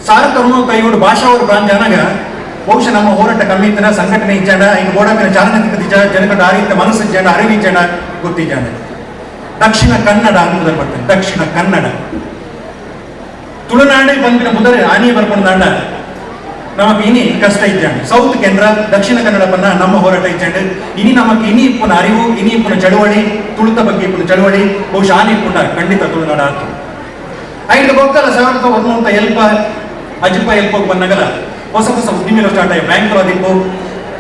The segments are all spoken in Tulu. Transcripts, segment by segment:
ಸಾರ ತರುಣ ಕೈಯೋಡು ಭಾಷಾವರು ಬ್ರಾಂಚ್ ಅನಗ ಬಹುಶಃ ನಮ್ಮ ಹೋರಾಟ ಕಮ್ಮಿ ಇತ್ತಿನ ಸಂಘಟನೆ ಇಜ್ಜಾಂಡ ಇನ್ನು ಬೋಡಾಪಿನ ಚಾಲನೆ ತಿಕ್ಕದಿಜ್ಜ ಜನಕಂಡ ಆರಿತ್ತ ಮನಸ್ಸು ಇಜ್ಜಾಂಡ ಅರಿವು ಇಜ್ಜಾಂಡ ಗೊತ್ತಿಜ್ಜಾಂಡ. ದಕ್ಷಿಣ ಕನ್ನಡ ಅನ್ನೋದರ ಬರ್ತದೆ. ದಕ್ಷಿಣ ಕನ್ನಡ ತುಳುನಾಡೆ ಬಂದಿನ ಮುದರೆ ಆನಿ ಬರ್ಕೊಂಡಾಂಡ ನಮಕ್ ಇನಿ ಕಷ್ಟ ಇಜ್ಜಾಂಡ್. ಸೌತ್ ಕೇಂದ್ರ ದಕ್ಷಿಣ ಕನ್ನಡ ಪನ್ನ ನಮ್ಮ ಹೋರಾಟ ಇಜ್ಜಾಂಡ್. ಇನಿ ನಮಕ್ ಇನಿ ಇಪ್ಪುನ ಅರಿವು, ಇನಿ ಇಪ್ಪುನ ಚಳುವಳಿ, ತುಳುತ ಬಗ್ಗೆ ಇಪ್ಪುನ ಚಳುವಳಿ ಬಹುಶಃ ಆನಿ ಇಪ್ಪುಂಡ ಖಂಡಿತ ತುಳುನಾಡ ಆತು. ಐದು ಬೊಕ್ಕಲ 1980 ಅಜಿಪ ಎಲ್ಪೋಗ್ ಬಂದಾಗಲ ಹೊಸ ಹೊಸ ಉದ್ದಿಮೆಗಳು ಸ್ಟಾರ್ಟ್ ಆಗಿ ಬ್ಯಾಂಕ್ ಆದಿಪ್ಪು,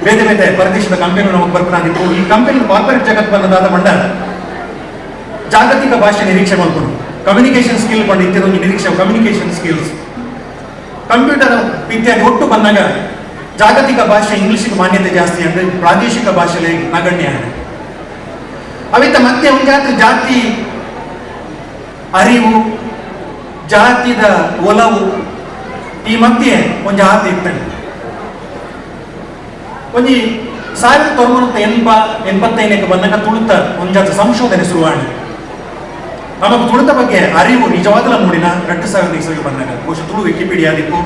ಬೇರೆ ಬೇರೆ ಪರದೇಶದ ಕಂಪನಿ ನಮಗೆ ಬರ್ಪನಾದಿಪ್ಪು. ಈ ಕಂಪನಿ ಕಾರ್ಪೊರೇಟ್ ಜಗತ್ ಬಂದದಾದ ಮಂಡ ಜಾಗತಿಕ ಭಾಷೆ ನಿರೀಕ್ಷೆ ಮಾಡ್ಕೊಂಡು ಕಮ್ಯುನಿಕೇಶನ್ ಸ್ಕಿಲ್ ಪಂಡ ಇತ್ತಿನ ನಿರೀಕ್ಷೆ, ಕಮ್ಯುನಿಕೇಶನ್ ಸ್ಕಿಲ್ಸ್, ಕಂಪ್ಯೂಟರ್ ಇತ್ಯಾದಿ ಒಟ್ಟು ಬಂದಾಗ ಜಾಗತಿಕ ಭಾಷೆ ಇಂಗ್ಲಿಷ್ಗೆ ಮಾನ್ಯತೆ ಜಾಸ್ತಿ ಅಂದ್ರೆ ಪ್ರಾದೇಶಿಕ ಭಾಷೆಲಿ ನಗಣ್ಯ. ಅವಿತ ಮತ್ತೆ ಒಂಜಾತಿ ಜಾತಿ ಅರಿವು, ಜಾತಿದ ಒಲವು ಈ ಮಧ್ಯೆ ಒಂಜಿ ಆತ ಇತ್ತಂಡೆ. ಒಂಜಿ 1985ಕ್ಕೆ ಬಂದಾಗ ತುಳುತ ಒಂಜಾತ ಸಂಶೋಧನೆ ಶುರುವಾಣಿ. ನಮಗೆ ತುಳುತ ಬಗ್ಗೆ ಅರಿವು ನಿಜವಾದಲ ಮೂಡಿನ 2000 ಇಸವಿಗೆ ಬಂದಾಗ. ಬಹುಶಃ ತುಳು ವಿಕಿಪೀಡಿಯಾ ದಿಕ್ಕು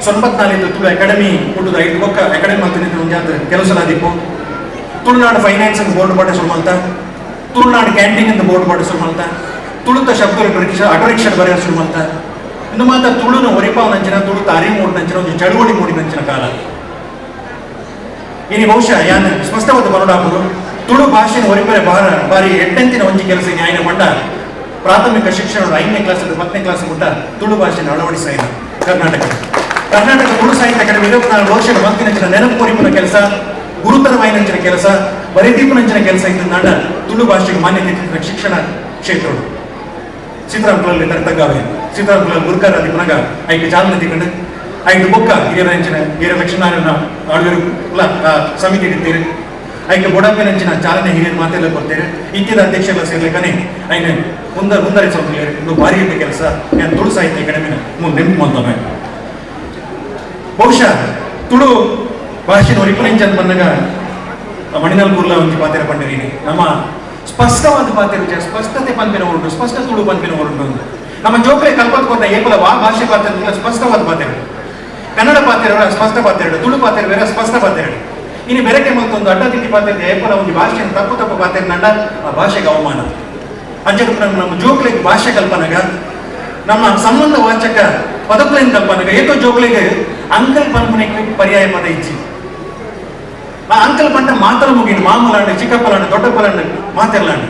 ಸೊನ್ಪತ್ನಾಲಿದ್ದು ತುಳು ಅಕಾಡೆಮಿ ಹುಟ್ಟುದ ಐದು ಬೊಕ್ಕ ಅಕಾಡೆಮಿ ಮಾಡ್ತೀನಿ ಒಂಜಾತ ಕೆಲಸ ದಿಕ್ಕು. ತುಳುನಾಡು ಫೈನಾನ್ಸ್ ಅಂತ ಬೋರ್ಡ್ ಪಾಠ ಶುರು ಮಾಡ್ತಾ, ತುಳುನಾಡು ಕ್ಯಾಂಟೀನ್ ಅಂತ ಬೋರ್ಡ್ ಪಾಠ ಶುರು ಮಾಡ್ತಾ, ತುಳುತ ಶಬ್ದ rickshaw auto rickshaw ಬರೆಯ ಶುರು ಮಾಡ್ತಾ. ಇನ್ನು ಮಾತ್ರ ತುಳುನ ಒರಿಪಾವನಂಚಿನ ತುಳುತ ಅರಿವು ಮೂಡಿನಂಚಿನ ಒಂದು ಚಳುವಳಿ ಮೂಡಿನಂಚಿನ ಕಾಲ ಇನಿ. ಬಹುಶಃ ಯಾನ್ ಸ್ಪಷ್ಟವಾದ ಬರೋಡಾಪುರು ತುಳು ಭಾಷೆನ ಒರಿಪರೆ ಬಾರ ಬಾರಿ ಎಟ್ಟಂತಿನ ಒಂಜಿ ಕೆಲಸ ನ್ಯಾಯನ ಮಂಡ ಪ್ರಾಥಮಿಕ ಶಿಕ್ಷಣ 5ನೇ ಕ್ಲಾಸ್ 10ನೇ ಕ್ಲಾಸ್ ಮುಟ್ಟ ತುಳು ಭಾಷೆನ ಅಳವಡಿಸಾಯಿನ ಕರ್ನಾಟಕ ಕರ್ನಾಟಕ ತುಳು ಸಾಹಿತ್ಯ ಅಕಾಡೆಮಿ 24 ವರ್ಷದ ಮಂತಿನಂಚಿನ ನೆನಪು ಒರಿಪುನ ಕೆಲಸ, ಗುರುತರವಾಯಿನಂಚಿನ ಕೆಲಸ, ಬರಿದೀಪನಂಚಿನ ಕೆಲಸ ಇದ್ದು ನಾಡ ತುಳು ಭಾಷೆಗೆ ಮಾನ್ಯತೆ ಇತ್ತಿನ ಶಿಕ್ಷಣ ಕ್ಷೇತ್ರಗಳು. ಸೀತಾರಾಮಕುಲಲ್ಲಿ ತರ್ತಗಾವೆ ಸೀತಾರಾಮಕುಲ ಗುರುಕಾರ ಪುನಗ ಐಕ್ ಚಾಲನೆ ತಿಕ್ಕಂಡು ಐದು ಬೊಕ್ಕ ಹಿರಿಯರಂಚಿನ ಹಿರಿಯ ಲಕ್ಷ್ಮೀನಾರಾಯಣ ಆಳ್ವೇರು ಸಮಿತಿ ಇಡ್ತೀರಿ. ಐಕೆ ಬೊಡಪ್ಪಿನಂಚಿನ ಚಾಲನೆ ಹಿರಿಯರು ಮಾತೆಲ್ಲ ಕೊಡ್ತೀರಿ. ಇತ್ತಿದ ಅಧ್ಯಕ್ಷರ ಸೇರ್ಲಿಕ್ಕನೆ ಐನ ಮುಂದೆ ಮುಂದರಿಸೋದಿಲ್ಲ. ಒಂದು ಭಾರಿ ಇದ್ದ ಕೆಲಸ ನಾನು ತುಳು ಸಾಹಿತ್ಯ ಅಕಾಡೆಮಿನ ಮುಂದೆ ನೆನಪು ಮಾಡ್ತಾವೆ. ಬಹುಶಃ ತುಳು ಭಾಷೆ ಒರಿಪುನೆಂಚನ್ ಬಂದಾಗ ಮಣಿನಲ್ ಕುರ್ಲ ಒಂಜಿ ಪಾತೆರ ಪಂಡಿರೀನಿ. ನಮ್ಮ ಸ್ಪಷ್ಟವಾದ ಪಾತೆರ ವಿಚಾರ ಸ್ಪಷ್ಟತೆ ಪನ್ಪಿನ ಉಂಟು, ಸ್ಪಷ್ಟ ತುಳು ಪನ್ಪಿನ ಉಂಟು. ನಮ್ಮ ಜೋಕ್ಲೆ ಕಲ್ಪತ್ ಕೊಟ್ಟ ಏಪಲ ವಾ ಭಾಷೆ ಪಾತೆರ ಸ್ಪಷ್ಟವಾದ ಪಾತೆರ. ಕನ್ನಡ ಪಾತೆರ ಸ್ಪಷ್ಟ ಪಾತೆರಡು, ತುಳು ಪಾತೆರ ಬೇರೆ ಸ್ಪಷ್ಟ ಪಾತೆರಡು. ಇನ್ನು ಬೆರಕೆ ಮತ್ತೊಂದು ಅಡ್ಡದಿಟ್ಟಿ ಪಾತೆರ ಏಪಲ ಒಂದು ಭಾಷೆಯನ್ನು ತಪ್ಪು ತಪ್ಪು ಪಾತೆರ ನಂಡ ಆ ಭಾಷೆಗೆ ಅವಮಾನ. ಅಂಚೆ ನಮ್ಮ ಜೋಕ್ಲೆಗೆ ಭಾಷೆ ಕಲ್ಪನೆಗ ನಮ್ಮ ಸಂಬಂಧ ವಾಚಕ ಪದಕುಲೇನ್ ಕಲ್ಪನೆಗ ಏತೋ ಜೋಕ್ಲೆಗೆ ಅಂಕಲ್ ಪನ್ಪುನೆಗೆ ಪರ್ಯಾಯ ಪದ ಇಚ್ಚಿ. ಆ ಅಂಕಲ್ ಪಂಡ ಮಾತಲ ಮುಗಿನ ಮಾಮಲಾಂಡು, ಚಿಕ್ಕಪ್ಪಲಾಂಡು, ದೊಡ್ಡಪ್ಪಲಾಂಡು, ಮಾತೆರ್ಲಾಂಡು.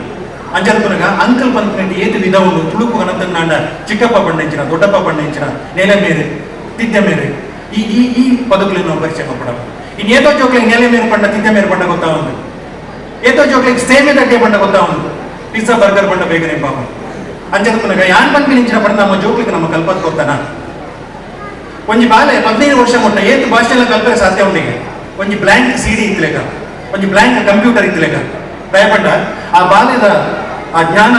ಅಂಚಲ್ಪನಗ ಅಂಕಲ್ ಪನ್ಪುನೆಟ್ ಏತು ವಿಧ ಉಂಡು. ತುಳುಕು ಕನತನ್ನಾಂಡ ಚಿಕ್ಕಪ್ಪ ಪಂಡ ಇಂಚಿನ, ದೊಡ್ಡಪ್ಪ ಪಂಡ ಇಂಚಿನ, ನೆಲೆ ಮೇರೆ, ತಿದ್ದೆ ಮೇರೆ, ಈ ಈ ಈ ಪದಕುಲೆನ್ ನಾವು ಪರಿಚಯ ಮಾಡ್ಕೊಡ. ಇನ್ನು ಏತೋ ಜೋಕ್ಲೆಗ್ ನೆಲೆ ಮೇರೆ ಪಂಡ, ತಿದ್ದೆ ಮೇರೆ ಪಂಡ ಗೊತ್ತಾ ಉಂಡು. ಏತೋ ಜೋಕ್ಲೆಗ್ ಸೇಮೆ ದಡ್ಡೆ ಪಂಡ ಗೊತ್ತಾ ಉಂಡು. ಪಿಜ್ಜಾ ಬರ್ಗರ್ ಪಂಡ ಬೇಗನೆ ಪಾಪ. ಅಂಚಲ್ಪನಗ ಯಾನ್ ಪನ್ಪಿನ ಇಂಚಿನ ಪಂಡ ನಮ್ಮ ಜೋಕ್ಲಿಗೆ ನಮ್ಮ ಕಲ್ಪತ್ ಕೊಡ್ತಾನ. ಒಂಜಿ ಬಾಲೆ 15 ವರ್ಷ ಮುಟ್ಟ ಏತು ಭಾಷೆಲ್ಲ ಕಲ್ಪರೆ ಸಾಧ್ಯ ಉಂಡಿಗೆ. ಒಂಜಿ ಬ್ಲ್ಯಾಂಕ್ ಸಿಡಿ ಇತ್ತಲೇಕ, ಒಂಜಿ ಬ್ಲ್ಯಾಂಕ್ ಕಂಪ್ಯೂಟರ್ ಇತ್ತಲೇಕ. ದಯಪಂಡ ಆ ಬಾಲ್ಯದ ಆ ಜ್ಞಾನ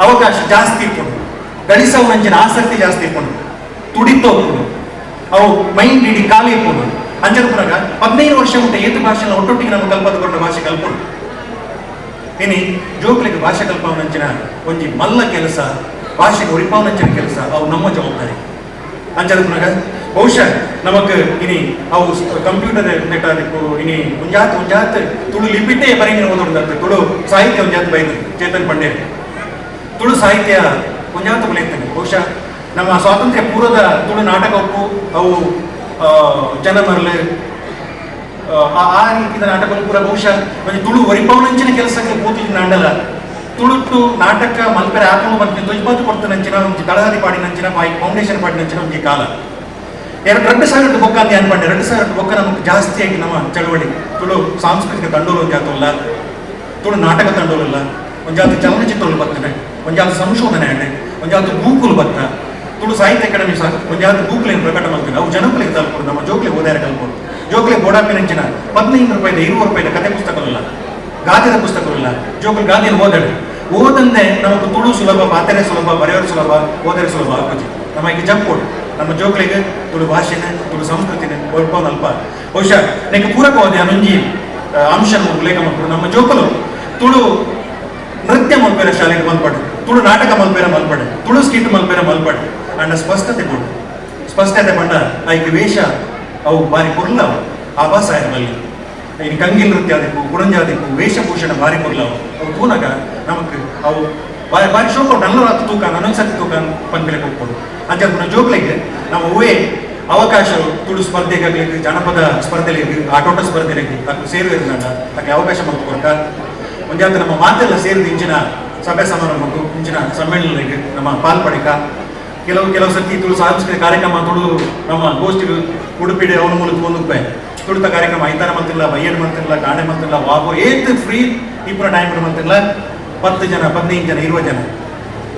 ಅವಕಾಶ ಜಾಸ್ತಿ ಇಟ್ಕೊಂಡು ಗಳಿಸೋವಂಚಿನ ಆಸಕ್ತಿ ಜಾಸ್ತಿ ಇಟ್ಕೊಂಡು ತುಡಿತೋ ಅವು ಮೈಂಡ್ ಇಡೀ ಖಾಲಿ ಇಟ್ಕೊಂಡು. ಅಂಚನ ಪುನಗ 15 ವರ್ಷ ಮುಟ್ಟ ಏತು ಭಾಷೆನ ಒಟ್ಟೊಟ್ಟಿಗೆ ನಮ್ಮ ಕಲ್ಪದಕೊಂಡ ಭಾಷೆ ಕಲ್ಪೊಂಡು. ಇನಿ ಜೋಕ್ಲಿಗೆ ಭಾಷೆ ಕಲ್ಪವನಂಚಿನ ಒಂಜಿ ಮಲ್ಲ ಕೆಲಸ, ಭಾಷೆಗೆ ಒರಿಪಾವನಂಚಿನ ಕೆಲಸ ಅವು ನಮ್ಮ ಜವಾಬ್ದಾರಿ. ಅಂಚನ ಪುನಗ ಬಹುಶಃ ನಮಕ್ ಇನಿ ಅವು ಕಂಪ್ಯೂಟರ್ ನೆಟ್ ಅದಕ್ಕೂ ಇನಿ ಒಂಜಾತ್ ಒಂಜಾತ್ ತುಳು ಲಿಪಿಟೇ ಬರೀ ಓದೋದು. ತುಳು ಸಾಹಿತ್ಯ ಒಂಜಾತ್ ಬೈದು ಚೇತನ್ ಪಂಡೇರ್ ತುಳು ಸಾಹಿತ್ಯ ಒಂಜಾತ್ ಬಲಿಯುತ್ತಾನೆ. ಬಹುಶಃ ನಮ್ಮ ಸ್ವಾತಂತ್ರ್ಯ ಪೂರ್ವದ ತುಳು ನಾಟಕ ಒಪ್ಪು ಅವು ಜನಮರ್ಲೆ ಆ ಆ ರೀತಿಯ ನಾಟಕಗಳು ಪೂರ ಬಹುಶಃ ಒಂಜಿ ತುಳು ಒರಿಪವನಂಚಿನ ಕೆಲಸಕ್ಕೆ ಪೂತಿ ನಾಂಡಲ ತುಳುಟ್ಟು ನಾಟಕ ಮಲ್ಪೆರೆ ಆತ್ಮ ಬಂತು ತೊಜ್ಪಾತು ಕೊಡ್ತನಂಚಿನ ಒಂಜಿ ತಳಹದಿ ಪಾಡಿನಂಚಿನ ಬಾಯಿ ಫೌಂಡೇಶನ್ ಪಾಡಿನಂಚಿನ ಒಂಜಿ ಕಾಲ. 2000 ಬೊಕ್ಕ ಅಂತ ಅನ್ಪಂಡೆ. 2000 ಬೊಕ್ಕ ನಮಗೆ ಜಾಸ್ತಿ ಆಗಿ ನಮ್ಮ ಚಳವಳಿ ತುಳು ಸಾಂಸ್ಕೃತಿಕ ತಂಡೋಲು ಒಂಜಾತಲ್ಲ, ತುಳು ನಾಟಕ ತಂಡೋಲಲ್ಲ, ಒಂಜಾತ ಚಲನಚಿತ್ರಗಳು ಬರ್ತದೆ, ಒಂಜಾತ ಸಂಶೋಧನೆ ಆಂಡೆ, ಒಂಜಾತ ಬೂಕುಲು ಬತ್ತ. ತುಳು ಸಾಹಿತ್ಯ ಅಕಾಡೆಮಿ ಸಹ ಒಂಜಾತ ಬೂಕುಲೇನು ಪ್ರಕಟ ಮಾಡ್ತದೆ. ಅವು ಜನಕುಲಿಗೆ ತಲುಪೋದು, ನಮ್ಮ ಜೋಕ್ಲಿ ಓದಾರ ಕಲ್ಪೋದು. ಜೋಕ್ಲಿ ಬೋಡಾಪಿನಂಚಿನ 15 ರೂಪಾಯಿದ, 20 ರೂಪಾಯಿದ ಕತೆ ಪುಸ್ತಕವಿಲ್ಲ, ಗಾದ್ಯದ ಪುಸ್ತಕವಿಲ್ಲ. ಜೋಕುಲು ಗಾದೆಯನ್ನು ಓದಾಡು ಓದಂದೆ ನಮಗೆ ತುಳು ಸುಲಭ, ಪಾತೆರೆ ಸುಲಭ, ಬರೆಯೋರು ಸುಲಭ, ಓದರೆ ಸುಲಭ ಆಪುಜಿ. ನಮ್ಮ ಜಂಪೋಡು ನಮ್ಮ ಜೋಕ್ಲಿಗೆ ತುಳು ಭಾಷೆನ, ತುಳು ಸಂಸ್ಕೃತಿನ ಅಲ್ಪ ಬಹುಶಃ ನೆಕ್ ಪೂರಕವಾದ ಒಂಜಿ ಅಂಶ ಉಲ್ಲೇಖ ಮಲ್ಪಡು. ನಮ್ಮ ಜೋಕುಲು ತುಳು ನೃತ್ಯ ಮಲ್ಪೆರ ಶಾಲೆಗೆ ಮಲ್ಪಡು, ತುಳು ನಾಟಕ ಮಲ್ಪೆರ ಮಲ್ಪಡು, ತುಳು ಸ್ಕಿಟ್ ಮಲ್ಪೆರ ಮಲ್ಪಡು. ಅಂಡ ಸ್ಪಷ್ಟತೆ ಕೊಡು. ಸ್ಪಷ್ಟತೆ ಪಂಡ ಐಕ್ ವೇಷ ಅವು ಬಾರಿ ಪೊರ್ಲವು, ಆಭಾಸ ಆಯಿರಬಲ್ಲಿ. ಇನ್ನು ಕಂಗಿಲ್ ನೃತ್ಯ ಆದಿಪ್ಪು, ಕುಡಂಜಾದಿಪ್ಪು, ವೇಷಭೂಷಣ ಬಾರಿ ಪೊರ್ಲವು. ಅವು ತೂನಗ ನಮಕ್ ಅವು ಬಾರಿ ಬಾರಿ ಶೋಕ, ನಲ್ಲ ತೂಕ, ನನ್ನೊಂದ್ಸತಿ ತೂಕ ಪನ್ಪಿಲೆ ಕೊಪ್ಪುಡು. ಅಂಚ ಜೋಕ್ಲೆಗ್ ನಮ್ಮ ಹೂವೇ ಅವಕಾಶ ತುಳು ಸ್ಪರ್ಧೆಗಾಗ್ಲಿ, ಜಾನಪದ ಸ್ಪರ್ಧೆಲೆಗ್, ಆಟೋಟ ಸ್ಪರ್ಧೆಲೆಗ್ ಅಕ್ಲು ಸೇರುವುದರಿಂದ ಅಕ್ಲೆ ಅವಕಾಶ ಮಲ್ತ್ ಕೊರ್ಕ. ಒಂಜಾತ ನಮ್ಮ ಮಾತೆಲ್ಲ ಸೇರಿದ ಇಂಚಿನ ಸಭೆ ಸಮಾರಂಭಕ್ಕೂ, ಇಂಚಿನ ಸಮ್ಮೇಳನಗಳಿಗೆ ನಮ್ಮ ಪಾಲ್ಪಡಿಕ. ಕೆಲವು ಕೆಲವು ಸರ್ತಿ ತುಳು ಸಾಂಸ್ಕೃತಿಕ ಕಾರ್ಯಕ್ರಮ, ತುಳು ನಮ್ಮ ಗೋಷ್ಠಿಗಳು ಉಡುಪಿಡೆ ಅವನ ಮೂಲಕ ಒಂದು ತುಳುತ ಕಾರ್ಯಕ್ರಮ ಐತಾರ ಮಂತಿಲ್ಲ, ಬಯ್ಯಡ್ ಮಂತಿಲ್ಲ, ಕಾಣೆ ಮಂತಿಲ್ಲ, ವಾಬೋ ಏತ್ ಫ್ರೀ ಇಪ್ಪುನ ಟೈಮ್ ಮಂತಿಲ್ಲ. 10 ಜನ, 15 ಜನ, 20 ಜನ.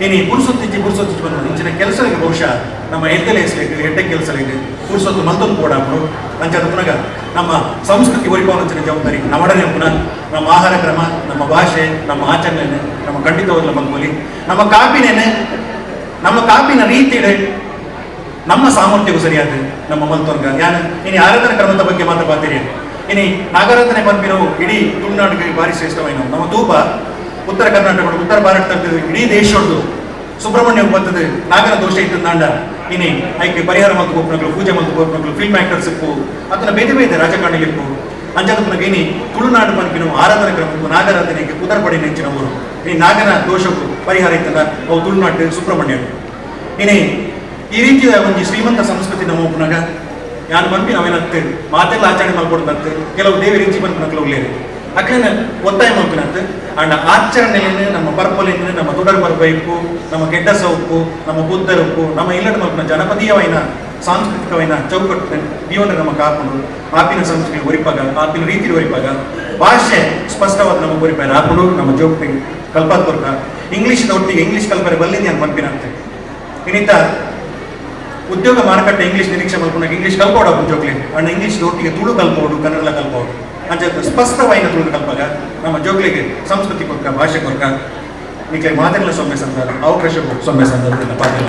ಇನಿ ಪುರುಸೊತ್ತಿಜ್ಜಿ, ಪುರುಸೊತ್ತಿಜ್ಜಿ ಬಂದ ಇಂಚಿನ ಕೆಲಸಗಳಿಗೆ ಬಹುಶಃ ನಮ್ಮ ಎದ್ದಲೆ ಎಸ್ಬೇಕು, ಎಡ್ಡೆ ಕೆಲಸಗಳಿಗೆ ಪುರುಸೊತ್ತು ಮಲ್ತೊಂದು ಪೋಡಾಪುಡು. ಅಂಚಾದ ಪುನಗ ನಮ್ಮ ಸಂಸ್ಕೃತಿ ಒರಿಪಾವನಂಚಿನ ಜವಾಬ್ದಾರಿ ನಮ್ಮಡನೆ ಪುನಃ. ನಮ್ಮ ಆಹಾರ ಕ್ರಮ, ನಮ್ಮ ಭಾಷೆ, ನಮ್ಮ ಆಚರಣೆ ನಮ್ಮ ಖಂಡಿತವಾಗ್ಲ ಮಲ್ಪೊಲಿ. ನಮ್ಮ ಕಾಪಿನೇನೆ, ನಮ್ಮ ಕಾಪಿನ ರೀತಿ ನಮ್ಮ ಸಾಮರ್ಥ್ಯಕ್ಕೂ ಸರಿಯಾದ ನಮ್ಮ ಮಲ್ತೊಂಗ. ಯಾನ್ ಇನಿ ಆರಾಧನಾ ಕ್ರಮದ ಬಗ್ಗೆ ಮಾತ್ರ ಪಾತಿರಿ. ಇನಿ ನಾಗಾರಾಧನೆ ಪನ್ಪಿನವು ಇಡೀ ತುಳುನಾಡಿಗೆ ಭಾರಿ ಶ್ರೇಷ್ಠವಾಯಿನವು. ನಮ್ಮ ತೂಪ ಉತ್ತರ ಕರ್ನಾಟಕ, ಉತ್ತರ ಭಾರತ, ಇಡೀ ದೇಶದ್ದು ಸುಬ್ರಹ್ಮಣ್ಯ ಬರ್ತದೆ. ನಾಗರ ದೋಷ ಇತ್ತಂದಾಂಡ ಇನಿ ಐಕೆ ಪರಿಹಾರ ಮಲ್ತು ಪೋಪುನಕ್ಲು, ಪೂಜೆ ಮಲ್ತು ಪೋಪುನಕ್ಲು, ಫಿಲ್ಮ್ ಆಕ್ಟರ್ಸ್ ಇಪ್ಪು, ಅದನ್ನ ಬೇರೆ ಬೇರೆ ರಾಜಕಾರಣಿಗಳು ಇಪ್ಪು. ಅಂಚಾದ ಪುನಗ ಇನಿ ತುಳುನಾಡು ಪನ್ಪಿನವು ಆರಾಧನಾ ಕ್ರಮಕ್ಕೂ ನಾಗಾರಾಧನೆಗೆ ಪುದರ್ ಪಡಿನ ಹೆಚ್ಚಿನ ಊರು. ಈ ನಾಗನ ದೋಷಕ್ಕೂ ಪರಿಹಾರ ಇತ್ತಲ್ಲ, ಅವು ತುಳುನಾಡು ಸುಬ್ರಹ್ಮಣ್ಯ. ಇನಿ ಈ ರೀತಿಯ ಒಂಜಿ ಶ್ರೀಮಂತ ಸಂಸ್ಕೃತಿ ನಮ್ಮ ಉಪ್ಪುನಗ ಯಾನ್ ಪನ್ಪಿ ನಾವೇನತ್ತೆ ಮಾತೆಲ್ಲ ಆಚರಣೆ ಮಲ್ಕೊಡ್ನತ್ತೆ. ಕೆಲವು ದೇವಿ ಇಂಚಿ ಪನ್ಪಿನಕ್ಲು ಉಲ್ಲೇರು, ಅಕ್ಲೆನ ಒತ್ತಾಯ ಮಲ್ಪಿನತ್ತೆ. ಅಂಡ ಆಚರಣೆಯನ್ನು ನಮ್ಮ ಪರ್ಪಲಿನ, ನಮ್ಮ ತುಡರ್ ಪರ್ಬ ಇಪ್ಪು, ನಮ್ಮ ಕೆಡ್ಡಸ ಉಪ್ಪು, ನಮ್ಮ ಬುದ್ಧರ ಉಪ್ಪು, ನಮ್ಮ ಇಲ್ಲಡ ಮಲ್ಪಿನ ಜನಪದೀಯವಾಯಿನ ಸಾಂಸ್ಕೃತಿಕವಾಯಿನ ಚೌಕಟ್ಟು ದೀವನ ನಮ್ಮ ಕಾಪುಂಡು. ಆಪಿನ ಸಂಸ್ಕೃತಿ ಒರಿಪಾಗ, ಆಪಿನ ರೀತಿ ಒರಿಪಾಗ, ಭಾಷೆ ಸ್ಪಷ್ಟವಾದ ನಮ್ಮ ಒರಿಪಾಯ ಆಪುಂಡು. ನಮ್ಮ ಜೋಕ್ತಿ ಕಲ್ಪಾತ್ ಕೊರ್ಕ. ಇಂಗ್ಲೀಷ್ ಒಟ್ಟಿಗೆ ಇಂಗ್ಲೀಷ್ ಕಲ್ಪರೆ ಬಲ್ಲಿಂದ ನಾನು ಪನ್ಪಿನಂತೆ. ಇನ್ನಿತ ಉದ್ಯೋಗ ಮಾರುಕಟ್ಟೆ ಇಂಗ್ಲೀಷ್ ನಿರೀಕ್ಷೆ ಮಲ್ಪುನಾಗ ಇಂಗ್ಲೀಷ್ ಕಲ್ಪೋಡು ಜೋಕ್ಲಿ. ಅಂಡ್ ಇಂಗ್ಲೀಷ್ ಒಟ್ಟಿಗೆ ತುಳು ಕಲ್ಪೋಡು, ಕನ್ನಡ ಕಲ್ಪೋಡು. ಅಂಚ ಸ್ಪಷ್ಟವಾಯಿನ ತುಳು ಕಲ್ಪಾಗ ನಮ್ಮ ಜೋಕ್ಲಿಗೆ ಸಂಸ್ಕೃತಿ ಕೊರ್ಕ, ಭಾಷೆ ಕೊರ್ಕ. ನಿಕ್ಲೆ ಮಾತೆರ್ಲ ಸೊಲ್ಮೆ ಸಂದಾದ, ಅವಕಾಶಕ್ಕೂ ಸೊಲ್ಮೆ ಸಂದಾದ ಪಾತ್ರ.